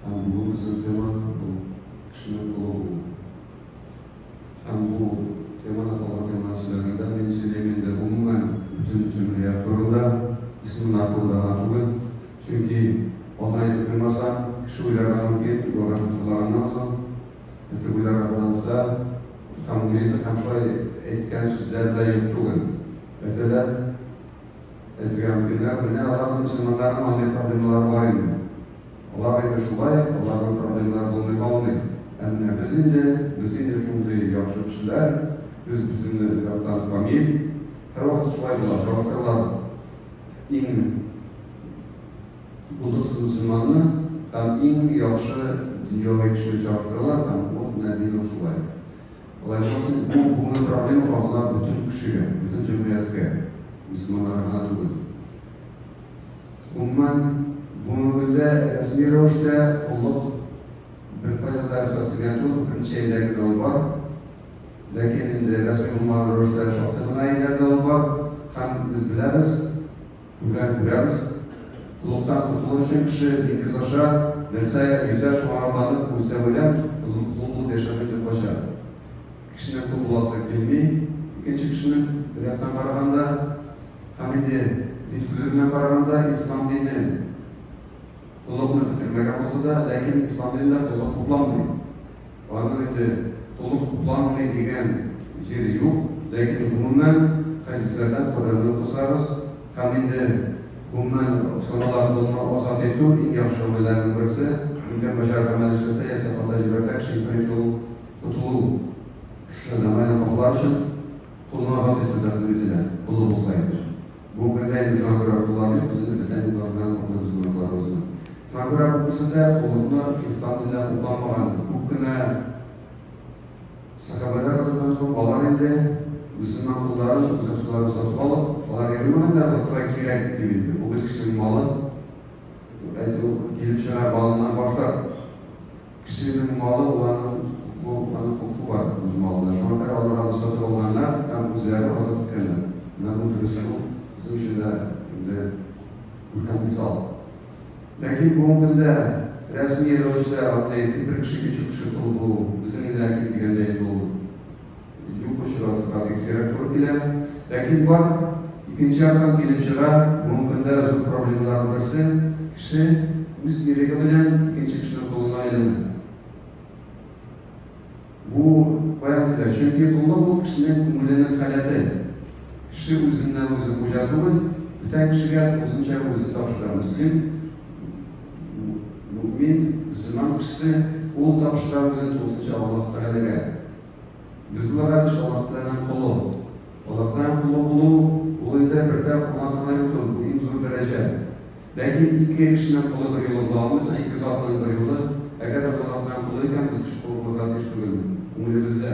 Һәм бүген безнең тема ул кешенең колы булу. Һәм бу теманы калган теманы сөйләгәндә мин сөйлим инде гомумән бөтен җәмгыять турында, мөселманнар турында гына түгел. Чөнки алдан әйтеп куймасаң, кеше уйларга мөмкин, вәгазьне тыңлаганнан соң, әйтеп уйларга кыланса, һәм уйлый һәм шулай әйткән сүзләр дә юк түгел. Әйтәләр, әйтергә мөмкиннәр, менә аларның мөселманнарның андый проблемалары бар инде. Алар инде шулай, аларның проблемалары булмый калмый. Ә менә без инде, без инде шундый яхшы кешеләр, без бөтен яктан камил. Һәрвакыт шулай була, чагыштыралар иң булдыксыз мөселманны һәм иң яхшы дөньяви кешене чагыштыралар һәм вот менә дин ул шулай. Алай булмасын, бу бүгенге проблема кагыла бөтен кешегә, бөтен җәмгыятькә, мөселманнарга гына түгел. Гомумән, бүгенге көндә рәсми рәвештә коллык беркайда да рөхсәт ителгән түгел, берничә илдә генә ул бар. Ләкин инде рәсми булмаган рәвештә шактый гына илләрдә ул бар. Һәм без беләбез, күргән күрәбез, коллыктан котылыр өчен кеше диңгез аша, нәрсә йөзә, шуңа атланып, үлсә үләм, кол булып яшәмим дип кача. Кешенең кол буласы килми, икенче кешенең, бер яктан караганда. Һәм инде дин күзе белән караганда, ислам дине коллыкны бетермәгән булса да, ләкин ислам динендә коллык хупланмый. Аның инде коллык хупланмый дигән җире юк, ләкин гомумән хәдисләрдән Коръәнне укысагыз, һәм инде гомумән санала колны азат итү иң яхшы гамәлләрнең берсе, инде начар гамәл эшләсә яисә хата җибәрсә, кеше иң беренче ул котылу шушы гамәлен каплар өчен Колны азат итү тәкъдим ителә, колы булса иде. Бүгенге көндә инде шуңа күрә коллар юк, без инде бүтән юллар белән каплыйбыз гөнаһларыбызны. Шуңа күрә күбесе дә коллыкны ислам динендә хупламаган. Күп кенә сәхабәләр радиаллаһу анһум, алар инде мөселман колларын үз акчаларын сатып алып, алар йөрмәгән дә, сатырга кирәк дип инде. Бу бит кешенең малы. Әйтү килеп чыга балыннан башлап. Кешенең малы ул аның хокукы, аның хокукы бар үз малына. Шуңа күрә алар аны сатып алганнар һәм үзләре азат иткәннәр. Менә бу дөрес юл, безнең өчен дә инде күркәм мисал. Ләкин бүгенге көндә рәсми рәвештә андый бер кеше икенче кеше кол булу безнең илдә ким дигәндә инде ул юк очратырга бик сирәк туры килә. Ләкин бар, икенче яктан килеп чыга, бүгенге көндә зур проблемаларның берсе, кеше үз иреге белән икенче кешенең колына әйләнә. Бу каян килә? Чөнки коллык ул кешенең күңеленең халәте. Кеше үзеннән үзе хуҗа түгел, бүтән кешегә тулысынча үзен тапшыра. Мөслим, мөэмин, мөселман кешесе, ул тапшыра үзен тулысынча Аллаһ Тәгаләгә. Без буларга тиеш Аллаһ Тәгаләнең колы. Аллаһ Тәгаләнең колы булу, ул инде бер дә хурланган гына юк түгел, бу иң зур дәрәҗә. Ләкин ике кешенең колы берьюлы була алмыйсың, ике затның берьюлы. Әгәр дә без Аллаһ Тәгаләнең колы икән, без кеше колы булырга тиеш түгел. Күңелебездә.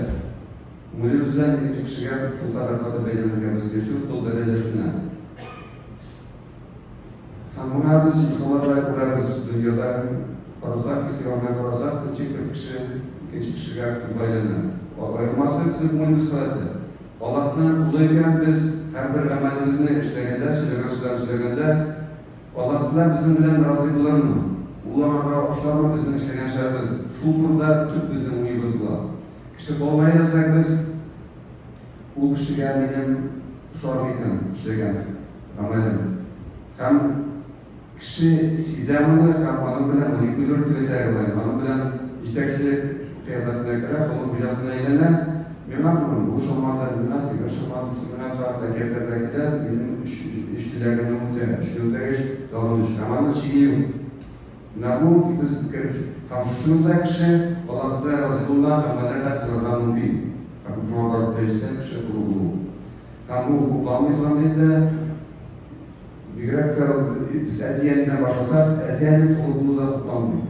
Күңелебез белән икенче кешегә шулкадәр каты бәйләнергә без тиеш түгел, кол дәрәҗәсенә. Һәм моңа без мисаллар да күрәбез, дөньяда карасак, игътибар белән карасак, ничек бер кеше икенче кешегә колга әйләнә. Аермасы безнең күңелебез халәте. Аллаһның колы икән, без һәрбер гамәлебезне эшләгәндә, сөйләгән сүзләрне сөйләгәндә, Аллаһ Тәгалә безнең белән разый булырмы? Ул аңарга ошармы безнең эшләгән эшләребез? Шул турыда төп безнең уебыз була. Кеше колына әйләнсәк без, ул кешегә минем ошар микән эшләгән гамәлем? Һәм кеше сизә моны һәм аның белән манипулировать дип әйтә була инде, аның белән җитәкчелек кыяфәтенә керә, колның хуҗасына әйләнә. Миңа бүген бу ошамады, миңа теге ошамады, син миңа тагын әкиятләрдә килә, минем өч, өч теләгемне үтә, өчне үтәгәч, тагын өч. Һәм аның чиге юк. Менә бу без фикер. Һәм шушы юлда кеше Аллаһ Тәгалә разый булган гамәлләр дә кылырга мөмкин. Һәм шуңа барып та җитә кеше колы булу. Һәм бу хупланмый ислам динендә. Бигрәк тә без әти-әнидән башласак, әти-әни колы булу да хупланмый.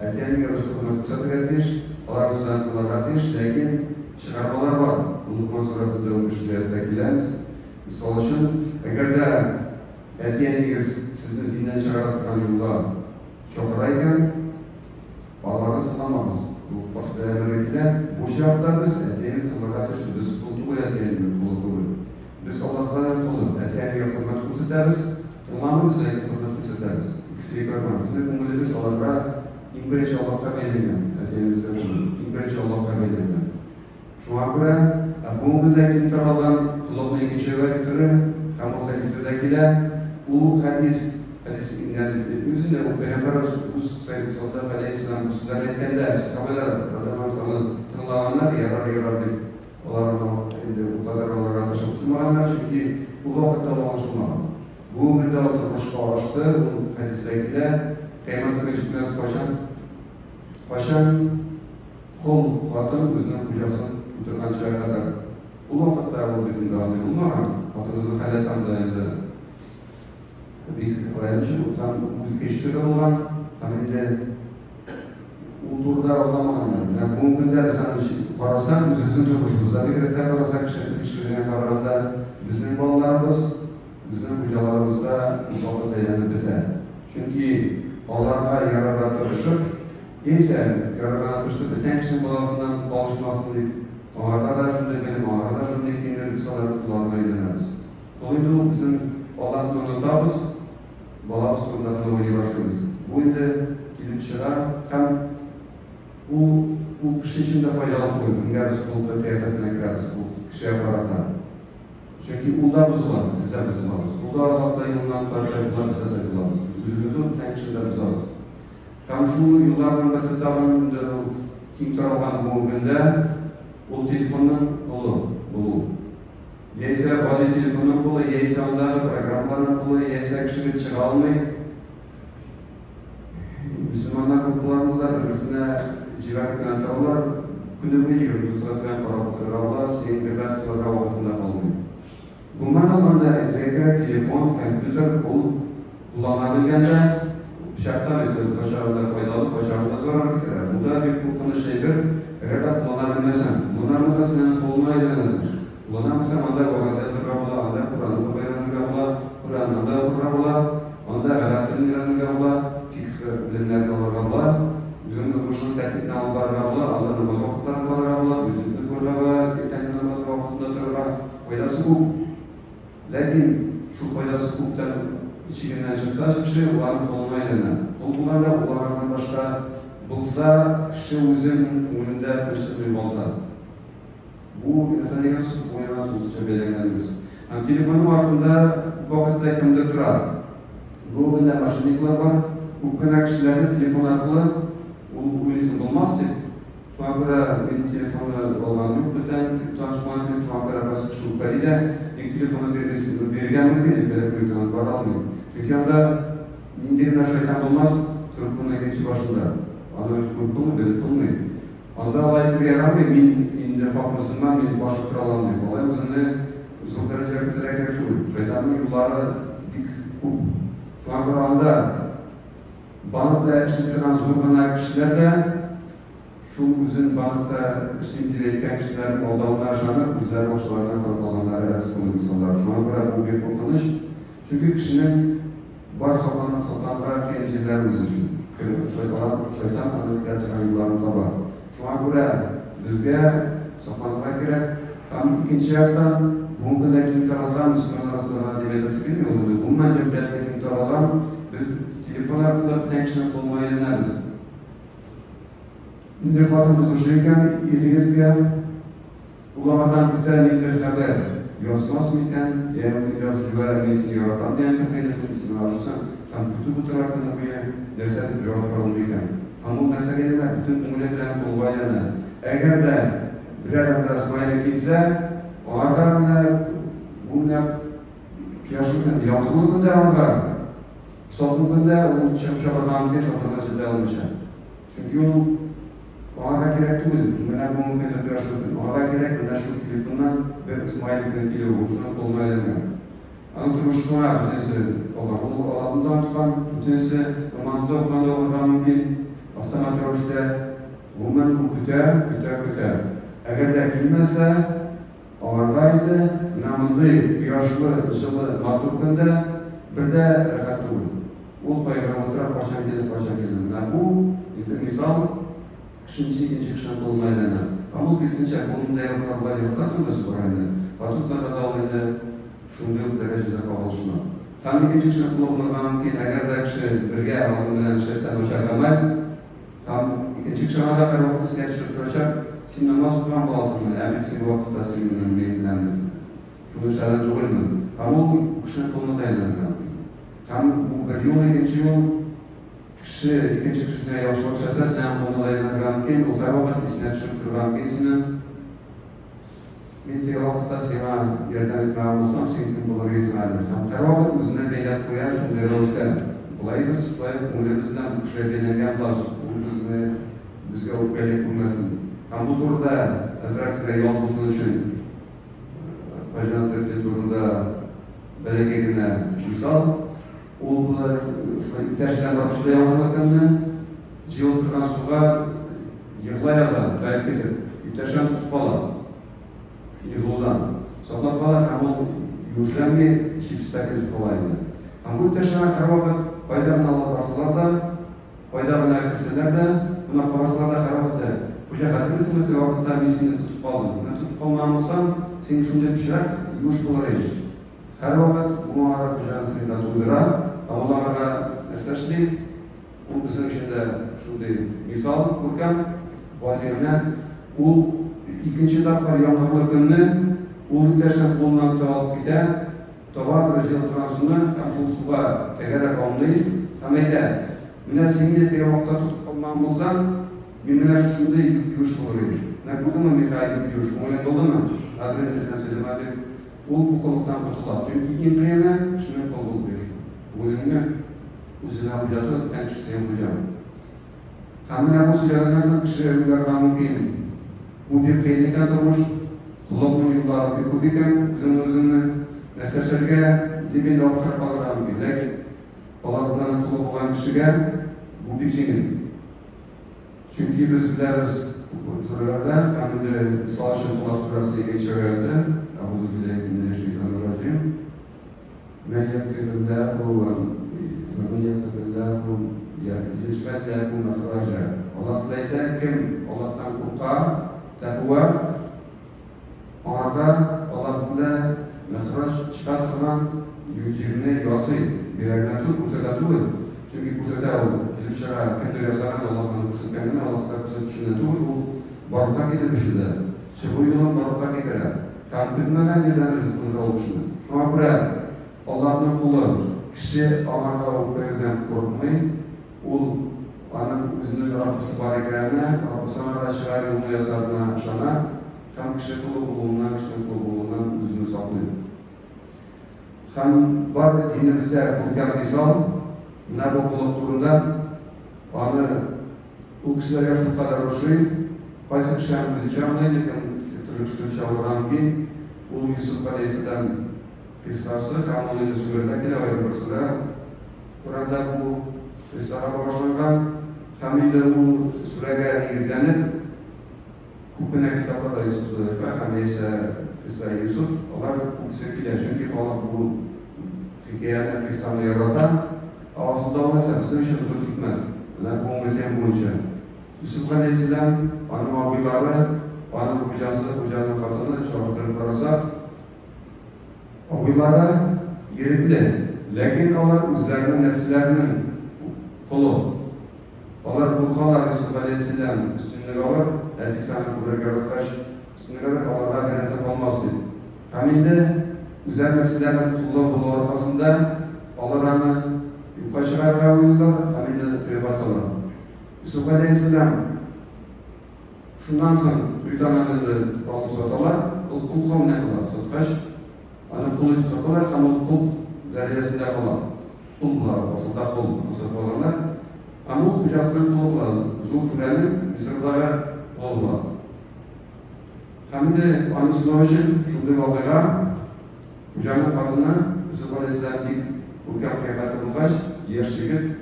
Әти-әнигә без хөрмәт күрсәтергә тиеш, алар сүзләрен тыңларга тиеш, ләкин чыгармалар бар. Бу Локман сүрәсендә 15 аятьтә килә. Мисал өчен, әгәр дә Әти-әниегез сезне диннән чыгара торган юлга чакыра икән, аларны тыңламагыз. Бу башта әмер ителә. Бу очракта без әти-әнине тыңларга тиеш. Без кол түгел, әти-әнинең колы түгел. Без Аллаһ Тәгаләнең колы. Әти-әнигә хөрмәт күрсәтәбез, тыңламыйбыз, ләкин хөрмәт күрсәтәбез. Икесе ике аерма. Безнең күңелебез аларга. Иң беренче Аллаһка бәйләнгән, әти-әниләргә түгел, иң беренче Аллаһка бәйләнгән. Шуңа күрә бүгенге көндә киң таралган коллыкның икенче бер төре һәм ул хәдистә дә килә. Ул хәдис, хәдис инде әйтмибез инде, ул пәйгамбәребез үз саллаллаһу галәйһиссәлам бу сүзләрне әйткәндә, сәхабәләр радиаллаһу анһу аны тыңлаганнар, ярар, ярар дип, алар аны инде ул кадәр аларга тырышып утырмаганнар, чөнки ул вакытта ул аңлашылмаган. Бүгенге көндә ул тормышка ашты, ул хәдистә килә, кыямәт көне җитмәс кайчан, кайчан Кол хатын үзенең хуҗасын тутырганчыга кадәр. Ул вакытта ул бит инде андый булмаган, хатын-кызның халәте анда инде бик аянычы һәм ул икенче төрле булган, һәм инде ул турыда уйламаганнар. Менә бүгенге көндә без аны карасак, үзебезнең тормышыбызда бигрәк тә карасак, кешенең кешелегенә караганда, безнең балаларыбыз, безнең хуҗаларыбызда күп вакыт әйләнеп бетә. Чөнки аларга ярарга тырышып, Яисә, ярарга тырышып, бүтән кешенең баласыннан калышмасын дип, аңарга да шундый белем, аңарга да шундый киемнәр дип салырып, колларына әйләнәбез. Ул инде ул безнең Аллаһны онытабыз, балабыз турында гына уйлый башлыйбыз. Бу инде килеп чыга һәм ул ул кеше өчен дә файдалы түгел, кемгә без кол кыяфәтенә керәбез ул кешегә карата. Чөнки ул да бозыла, без дә бозылабыз. Ул да Аллаһ юлыннан тайпыла, без дә тайпылабыз. Үзебезне бүтән кешене дә бозабыз. Һәм шул юлларның берсе тагын инде ул киң таралган бүгенге көндә, ул телефонның колы булу. Яисә гади телефонның колы, яисә андагы программаларның колы, яисә кеше бит чыга алмый. Мөселманнар группаларында да бер-берсенә җибәреп кенә торалар. Көне буе 24 сәгать белән карап утырырга була, синең гыйбадәт кылырга вакытың да калмый. Гомумән алганда, әйтергә кирәк, телефон, компьютер ул куллана белгәндә, пычак та бит ул кайчагында файдалы, кайчагында зарар китерә. Бу да бик куркыныч әйбер, әгәр дә куллана белмәсәң. Куллана алмасаң, син аның колына әйләнәсең. Куллана белсәң, анда вәгазь язырга була, анда Коръән укып өйрәнергә була, Коръән анда укырга була, анда гарәп телен өйрәнергә була, фикһ белемнәрен алырга була, үзеңнең тормышыңны тәртиптә алып барырга була, анда намаз вакытларын карарга була, будильникны куярга була, иртәнге намазга вакытында торырга. Файдасы күп. Ләкин шул файдасы күптән чигеннән чыкса, кеше ул аның колына әйләнә. Кол булганда, ул аңардан башка булса, кеше үзен күңелендә тынычлык югалта. Бу нәрсә дигән сүз, бу миңа тулысынча бәйләнгән дөрес. Һәм телефоның артында күп вакытта кемдер тора. Бүгенге көндә мошенниклар бар. Күп кенә кешеләрне телефон аркылы ул уйлыйсың булмас дип, Шуңа күрә мин телефонны алганым юк бүтән, танышмаган телефон, шуңа күрә кайсы кеше үпкәли дә, ник телефонны бирмисең, бирергә мөмкин, дип белеп куйды, аны бара алмыйм. Чөнки анда нинди генә шайтан булмас, трубканың икенче башында. Аны бит күреп булмый, белеп булмый. Анда алай әйтергә ярамый, мин инде хак мөселман, мин каршы тора алам дип. Алай үзеңне зур дәрәҗәгә күтәрергә кирәк түгел. Шайтанның юллары бик күп. Шуңа күрә анда Банкта эшли торган зур гына кешеләр дә, шул үзен банкта эшлим дип әйткән кешеләрнең алдавына ышанып, үзләренең акчаларыннан корып калганнары әз күңел мисаллар. Шуңа күрә бу бик куркыныч. Чөнки кешенең бар сакланган сакланырга кыен җирләре үзе өчен. Шайтан, шайтан аның керә торган юлларын таба. Шуңа күрә безгә сакланырга кирәк. Һәм икенче яктан, бүгенге көндә киң таралган, мөселман арасында гына дип әйтәсе килми, ул инде гомумән җәмгыятькә киң таралган, без телефон аркылы бүтән кешенең колына әйләнәбез. Ниндидер хатын-кыз ошый икән ир-егеткә, ул аңардан көтә ниндидер хәбәр, язмас микән, йә ул язып җибәрә, мин сине яратам дигән кебек инде, шундый сиңа ошыйсың, һәм көтеп утыра көне буе, нәрсә дип җавап алыр микән. Һәм ул нәрсәгә әйләнә? Бөтен күңеле белән колга әйләнә. Әгәр дә Берәр анда смайлик килсә, аңарга менә бу менә кояшлы көн, ялкынлы көндә аңарга, салкын көндә ул чыгып чабарга мөмкин, шатланып җитә алмыйча. Чөнки ул аңарга кирәк түгел, менә бүгенге көндә кояшлы көн, аңарга кирәк менә шул телефоннан бер смайликның килүе, ул шуның кулына әйләнгән. Аның тормышы шуңа бөтенесе калган. Ул Аллаһны да оныткан, бөтенесе намазны да укыганда укырга мөмкин, автомат рәвештә. Гомумән, ул көтә, көтә, көтә. Әгәр дә килмәсә, аңарга инде менә мондый кояшлы, җылы, матур көндә бер дә рәхәт түгел. Ул кайгырып утыра, кайчан килер, кайчан килер. Менә бу инде мисал, кеше ничек икенче кешенең колына әйләнә. Һәм ул, киресенчә, колын да ярата, болай ярата түгел, сукыр инде. Хатын-кызларга да ул инде шундый ук дәрәҗәдә кагылышлы. Һәм икенче кешенең колы булырга мөмкин, әгәр дә кеше бергә аның белән эшләсә начар гамәл. Икенче кеше аңа да һәрвакыт искә төшереп торачак, син намаз укыган буласыңмы, ә мин син вакытта син минем белән шуны эшләдең түгелме? Һәм ул кешенең колына да әйләнергә мөмкин. Һәм бу бер юл, икенче юл, кеше икенче кеше сиңа яхшылык эшләсә, син аның колына да әйләнергә мөмкин, ул һәрвакыт исенә төшереп торырга мөмкин синең. Мин теге вакытта сиңа ярдәм итмәгән булсам, син кем булыр идең әле? Һәм һәрвакыт үзенә бәйләп куя шундый рәвештә. Болай без шулай ук күңелебез белән бу кешегә бәйләнгән булабыз, ул безне безгә үпкәли күрмәсен. Һәм бу турыда әзрәк сезгә ял булсын өчен Хаҗи Насретдин турында бәләкәй генә мисал. Ул болай шулай иптәш белән барып төште яңгырлы көнне, җыелып торган суга егыла яза, таеп китеп. Иптәшен тотып кала. Егылудан саклап кала һәм ул юешләнми, чип-чиста килеп кала инде. Һәм бу иптәш аңа һәрвакыт, кайда гына алып барсалар да, кайда гына керсәләр дә, кунакка барсалар да, һәрвакыт әйтә, Хуҗа, хәтерлисеңме, теге вакытта мин сине тотып калдым. Менә тотып калмаган булсам, син шундый пычрак, юеш булыр идең. Һәрвакыт бу аңарга хуҗаның сыенда туйдыра, ә ул аңарга нәрсә эшли? Ул безнең өчен дә шундый мисал, күркәм, гади генә. Ул икенче тапкыр яңгырлы көнне ул иптәшен кулыннан тотып алып китә, таба бер җыелып торган суны һәм шул суга тәгәрәп ауный һәм әйтә, Менә син мине теге вакытта тотып калмаган булсаң, мин менә шушындый юп-юеш булыр идем. Менә күрдеңме, Михаил, юп-юеш, күңелең булдымы? Хәзер инде бүтән сөйләмә, дип, ул бу холыктан котыла. Чөнки иң кыены, кешенең кол булып йөрү. Күңелеңне үзеңә хуҗа тот, бүтән кеше сиңа хуҗа. Һәм менә бу сөйләгәннән соң кеше уйларга мөмкин, бу бик кыен икән тормыш, холыкның юллары бик күп икән, үзеңне үзеңне нәрсә эшләргә дип инде аптырап калырга мөмкин. Ләкин алардан колы булган кешегә бу бик җиңел. Чөнки без беләбез сүрәләрдә, һәм инде мисал өчен Талак сүрәсе икенче аяте, Әгъузу билләһи минәш-шәйтанир-раҗим, Мән яттәкиллаһу вә мән яттәкиллаһу яҗгәл ләһу мәхраҗа. Аллаһ Тәгалә әйтә, кем Аллаһтан курка, тәкъва, аңарга Аллаһ Тәгалә мәхраҗ чыга торган җирне ясый, бирә генә түгел, күрсәтә түгел. Чөнки күрсәтә ул, килеп чыга, кемдер ясаган, Аллаһ аны күрсәткән генә, Аллаһ Тәгалә күрсәтүче генә түгел, ул барлыкка китерүче дә, чыгу юлын барлыкка китерә һәм көтмәгән җирдән ризыкландыра ул кешене. Шуңа күрә Аллаһның колы кеше аңарга үпкәләүдән курыкмый, ул аның үзенең Раббысы бар икәненә, Раббысы аңарга чыгар юлны ясарына ышана һәм кеше колы булуыннан, кешенең колы булуыннан үз-үзен саклый. Һәм бар динебездә күркәм мисал, менә бу коллык турында, аны ул кешеләргә шулкадәр ошый, кайсы кеше аны үзенчә аңлый, ләкин төрле кеше төрлечә аңларга мөмкин, ул Йосыф галәйһиссәлам кыйссасы һәм ул инде сүрәдә килә, аерым бер сүрә Коръәндә бу кыйссага багышланган, һәм инде ул сүрәгә нигезләнеп, Күп кенә китапларда Йосыф Зөләйха һәм яисә Кыйсса Йосыф, алар күбесе килә, чөнки халык бу хикәяне, кыйссаны ярата. Ә асылда ул нәрсә? Безнең өчен зур хикмәт. Менә бүгенге тема буенча. Йосыф галәйһиссәлам, аның абыйлары, аның хуҗасы, хуҗаның хатыны, чагыштырып карасак, абыйлары ирекле, ләкин алар үзләренең нәселләренең колы. Алар куркалар, Йосыф галәйһиссәлам өстенлек алыр, әтисе аны күбрәк яраткач, өстенлек алыр, аларга бернәрсә калмас дип. Һәм инде үзләренең нәселләренең коллы булуы аркасында алар аны юкка чыгарырга уйлыйлар һәм инде коега аталар. Йосыф галәйһиссәлам шуннан соң коедан аны инде алып саталар, ул кол хәленә кала, саткач, аны кол итеп саталар һәм ул кол дәрәҗәсендә кала. Кол була, асылда кол сатып алганда. Һәм ул хуҗасының колы була, зур түрәнең Мисырдагы колы була. Һәм инде аны сынау өчен шундый вакыйга, хуҗаның хатыны Йосыф галәйһиссәлам бик күркәм кыяфәтле булгач, яшь егет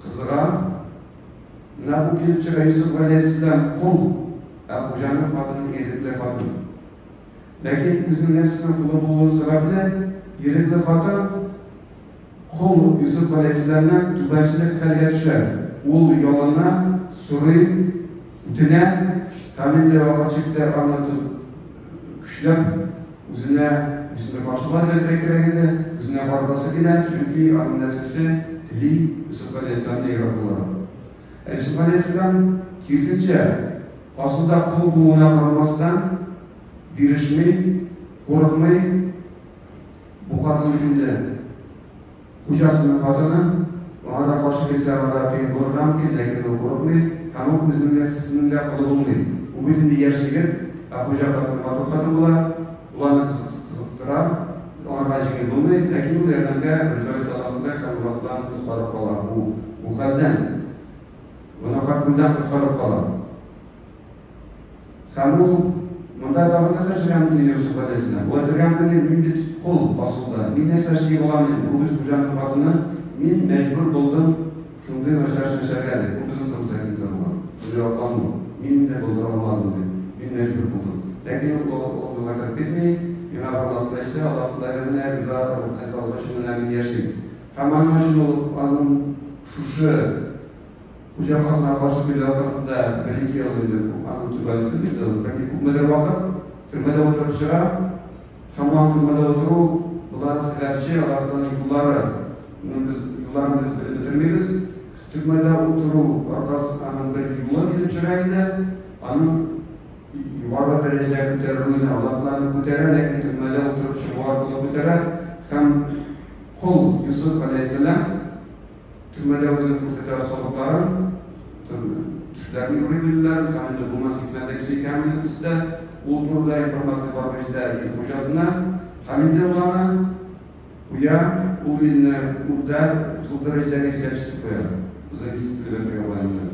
кызыга. Менә бу килеп чыга Йосыф галәйһиссәлам кол, ә хуҗаның хатыны ирекле хатын. Ләкин үзенең нәфсенең колы булуы сәбәпле, ирекле хатын кол Йосыф галәйһиссәламнән түбәнчелек хәлгә төшә. Ул ялына, сорый, үтенә һәм инде ахыр чиктә аны көчләп үзенә буйсындырмакчы дип әйтергә кирәк инде, үзенә каратасы килә, чөнки аның нәфсесе тели Йосыф галәйһиссәламне яратуларын. Ә Йосыф галәйһиссәлам, киресенчә, асылда кол булуына карамастан, бирешми, курыкмый, бу хатын бит инде хуҗасының хатыны, аңа да каршы килсә, аңа да кыен булырга мөмкин, ләкин ул курыкмый һәм ул үзенең нәселенең дә колы булмый. Ул бит инде яшь егет, ә хуҗа хатыны матур хатын була, ул аны кызыктыра, аңарга җиңел булмый, ләкин ул ярдәмгә мөрәҗәгать итә Аллаһ һәм Аллаһ аны коткарып кала бу хәлдән, гөнаһка керүдән коткарып кала. Һәм ул монда тагын нәрсә эшләргә мөмкин Йосыф галәйһиссәлам? Ул әйтергә мөмкин, мин бит кол асылда, мин нәрсә эшли алам инде, ул бит хуҗаның хатыны, мин мәҗбүр булдым шундый начар эшне эшләргә дип. Бу безнең тормышта килеп тора бугай. Шундый аклану, мин инде булдыра алмадым дип, мин мәҗбүр булдым. Ләкин ул ул моңа кереп китми, миңа бар Аллаһ Тәгалә әйтә, Аллаһ Тәгалә генә риза, ризалыгы өчен генә мин яшим. Һәм аның өчен ул аның шушы Хуҗа хатынга каршы килү аркасында бер-ике ел инде аның төгәл инде бер күпмедер вакыт төрмәдә утырып чыга. Һәм аның төрмәдә утыру була сәбәпче аларның юллары. Моны без юлларын без белеп бетермибез. Төрмәдә утыру аркасы аның бер юлы килеп чыга инде. Аның югары дәрәҗәгә күтәрелүенә Аллаһ аны күтәрә, ләкин төрмәдә утырып чыгу аркылы күтәрә. Һәм кол Йосыф галәйһиссәлам Төрмәдә үзенең күрсәтә осталыкларын, төшләрне юрый белүләрен һәм инде гомумән хикмәтле кеше икәнен белеп үсте. Ул турыда информация барып җитә ил хуҗасына һәм инде ул аны куя, ул илне үрдә зур дәрәҗәдәге җитәкче итеп куя. Зависит итеп була инде.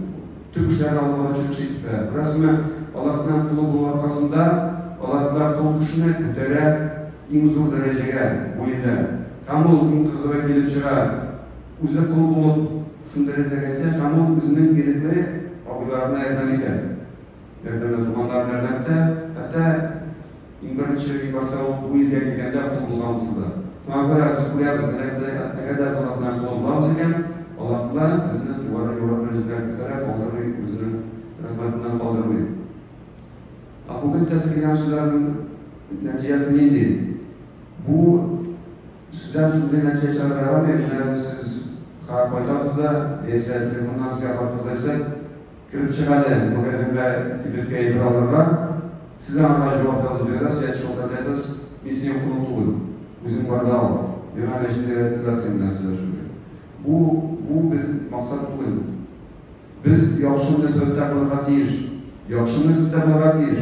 Төп эшләрне алып баручы кеше итеп куя. Күрәсезме, аларның колы булу аркасында, алар кол кешене күтәрә иң зур дәрәҗәгә бу илдә. Һәм ул иң кызыгы килеп чыга. Үзе кол булып, шундый дәрәҗәгә җитә һәм ул үзенең ирекле абыйларына ярдәм итә. Ярдәмгә туганнарына ярдәм итә. Хәтта иң беренче, иң башта ул бу илгә килгәндә кол булган булса да. Шуңа күрә без күрәбез, әгәр дә Аллаһ белән кол булабыз икән, Аллаһ Тәгалә безне югары югары дәрәҗәләргә күтәрә, калдырмый, үзенең рәхмәтеннән калдырмый. Ә бүген әйтәсе килгән сүзләрнең нәтиҗәсе нинди? Бу Сүздән шундый нәтиҗә чыгарырга ярамый, менә сез кайтасыз да, яисә телефоннан сезгә хат язайсы, кереп чык әле магазинга, кибеткә әйбер алырга, сез аңарга җавап язып җибәрәсез, яки шалтыратасыз, мин синең колың түгел, үзең бар да ал, миңа мәчеттә өйрәттеләр синең белән сөйләшергә. Бу, бу без максат түгел. Без яхшы мөнәсәбәттә булырга тиеш. Яхшы мөнәсәбәттә булырга тиеш.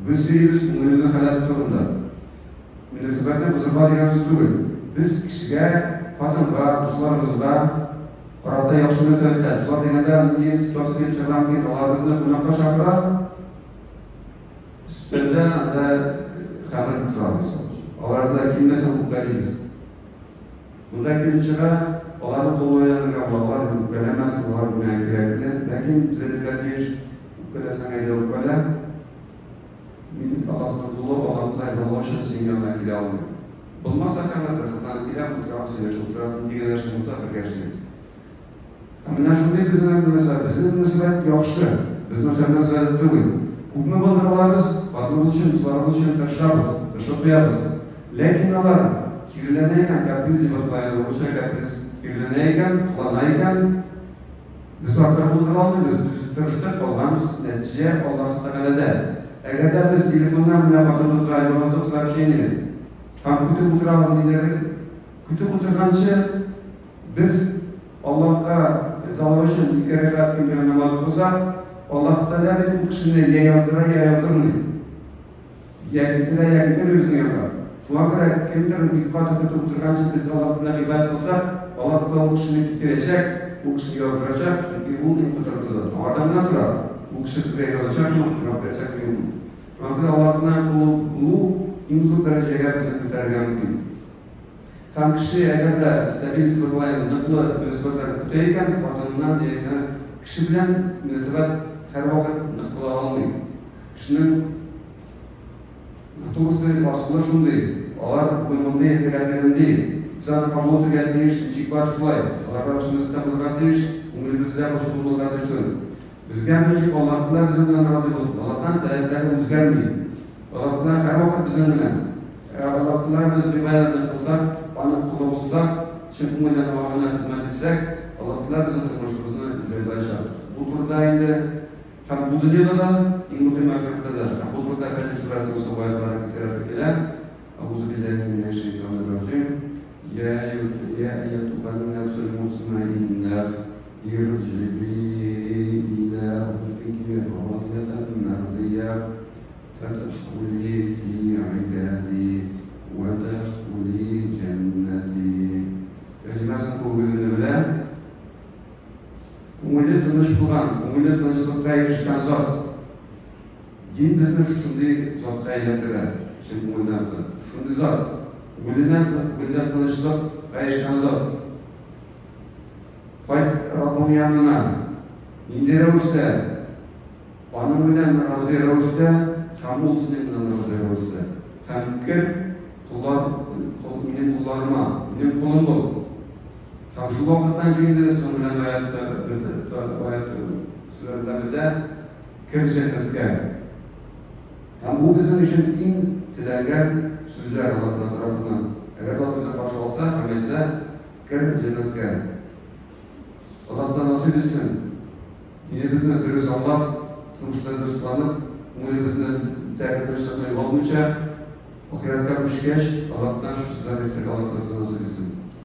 Без сөйлибез күңелебезнең халәте турында. Мөнәсәбәтне бозырга дигән сүз түгел. Без кешегә, хатынга, дусларыбызга карата яхшы мөнәсәбәттә. Дуслар дигәндә, нинди ситуация килеп чыгарга мөмкин, алар безне кунакка чакыра, өстәлдә анда хәмер тора, мисал өчен. Алар да килмәсә, үпкәлибез. Монда килеп чыга, аларны кулга әйләндерергә була, алар үпкәләмәсен, алар миңа кирәкле. Ләкин без әйтергә тиеш, үпкәләсәң, әйдә үпкәлә. Мин Аллаһның колы, Аллаһ ризалыгы өчен синең яныңа килә алмыйм. Булмаса, хәмер, рәхәтләнеп киләм, утырам, сөйләшеп утырабыз, нинди генә эшең булса, бергә эшлибез. Һәм менә шундый безнең мөнәсәбәт. Безнең мөнәсәбәт яхшы, без начар мөнәсәбәт түгел. Күпме булдыра алабыз, хатыныбыз өчен, дусларыбыз өчен тырышабыз, тырышып куябыз. Ләкин алар киреләнә икән, каприз дип атала инде, урысча каприз, киреләнә икән, кылана икән, без артыгын булдыра алмыйбыз. Без тырыштык, калган нәтиҗә Аллаһы Тәгаләдә. Әгәр дә без телефоннан менә хатыныбызга яздык сообщение һәм көтеп утырабыз нидер, көтеп утырганчы без Аллаһка ризалыгы өчен ике рәкәгать көнгә намаз укысак, Аллаһ Тәгалә бит ул кешене я яздыра, я яздырмый. Я китерә, я китерми безнең янга. Шуңа күрә кемдер бик каты көтеп утырганчы без Аллаһ Тәгаләгә гыйбадәт кылсак, Аллаһ Тәгалә ул кешене китерәчәк, ул кешене яздырачак, чөнки ул иң кодрәтле зат. Аңардан гына тора, ул кеше безгә язачакмы, җавап бирәчәкме, юкмы. Шуңа күрә Аллаһ Тәгаләнең кулы булу иң зур дәрәҗәгә безне күтәрергә мөмкин. Һәм кеше, әгәр дә стабиль сыйфатлы, ныклы мөнәсәбәтләр көтә икән, хатыныннан яисә кеше белән мөнәсәбәт һәрвакыт нык була алмый. Кешенең натурасы, асылы шундый, алар бүген мондый, иртәгә тегенди. Без аны кабул итәргә тиеш, ничек бар, шулай. Аларга яхшы мөнәсәбәттә булырга тиеш, күңелебездә борчылу булырга тиеш түгел. Безгә мөһим, Аллаһ Тәгалә безнең белән разый булсын. Аллаһтан таләпләре үзгәрми. Аллаһ Тәгалә һәрвакыт безнең белән. Әгәр Аллаһ Тәгалә без гыйбадәтне кылсак, Аның колы булсак, чын күңелдән Аңа гына хезмәт итсәк, Аллаһ Тәгалә безнең тормышыбызны җайлаячак. Монда инде һәм бу дөньяда да, иң мөһиме ахирәттә дә. Һәм бу турыда Фәҗр сүрәсенең соңгы аятларын китерәсе килә. Әгъузу билләһи минәш шәйтанир раҗим. Я я әйятухән нәфсул мутмаиннәх ирҗи'i илә раббики радиятән мәрдия фәдхули фи гыйбади вәдхули җәннәти. Тәрҗемәсен күбегез инде белә. Күңеле тыныч булган, күңеле тынычлыкка ирешкән зат. Дин безне шушындый затка әйләндерә, чын күңелдән шундый зат, күңеленнән күңелдә тынычлыкка ирешкән зат. Кайт Раббың янына. Нинди рәвештә? Аның белән разый рәвештә һәм ул синең белән разый рәвештә. Һәм кер коллар, кол, минем колларыма, минем колым бул. Һәм шул вакыттан инде соң белән аятта аят сүрә белән бетә, кер җәннәткә. Һәм бу безнең өчен иң теләнгән сүзләр Аллаһ Тәгалә тарафыннан. Әгәр Аллаһ безне каршы алса һәм әйтсә, кер җәннәткә. Аллаһ Тәгалә насыйп итсен, динебезне дөрес аңлап, тормышта дөрес кыланып, күңелебезне тәге тынычлыкны югалтмыйча, ахирәткә күчкәч, Аллаһтан шул сүзләрне әйтергә Аллаһ Тәгалә насыйп итсен.